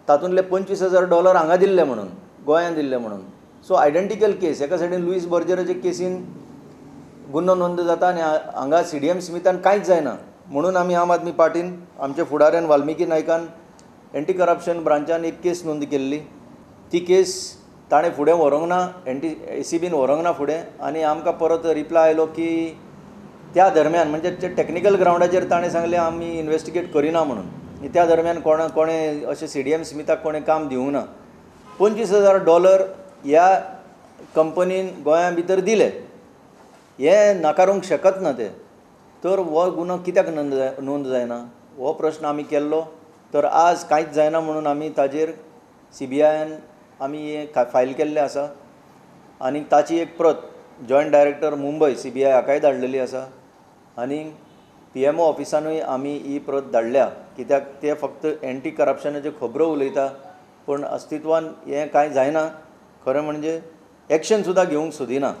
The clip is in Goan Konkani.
तातूंतले $25,000 हांगा दिल्ले म्हणून, गोंयांत दिल्ले म्हणून. सो आयडेंटिकल केस एका सायडीन लुईस बर्जराचे केसीन गुन्हो नोंद जाता आनी हांगा CDM स्मिथान कांयच जायना. म्हणून आमी आम आदमी पार्टीन आमच्या फुडाऱ्यान वाल्मिकी नायकान एंटी करप्शन ब्रांचान एक केस नोंद केल्ली. ती केस ताणें फुडें व्हरूंक ना, एंटी ACBन व्हरूंक ना फुडें आनी आमकां परत रिप्लाय आयलो की त्या दरम्यान म्हणजे ते टॅक्निकल ग्रावंडाचेर ताणें सांगलें आमी इन्वेस्टिगेट करिना म्हणून. त्या दरम्यान कोणें अशें CDM स्मिथाक कोणें काम दिवंक ना. $25,000 ह्या कंपनीन गोंया भितर दिले, हें नाकारूंक शकत ना ते. तर हो गुन्हो कित्याक नोंद जायना हो प्रश्न आमी केल्लो. तर आज कांयच जायना म्हणून आमी ताजेर CBIन आमी हें फायल केल्लें आसा आनी ताची एक प्रत जॉयंट डायरेक्टर मुंबय CBI हाकाय धाडलेली आसा आनी PMO ऑफिसानूय आमी ही प्रत धाडल्या. कित्याक ते फक्त एंटी करप्शनाच्यो खबरो उलयता पूण अस्तित्वान हें कांय जायना. खरें म्हणजे एक्शन सुद्दां घेवंक सोदिना.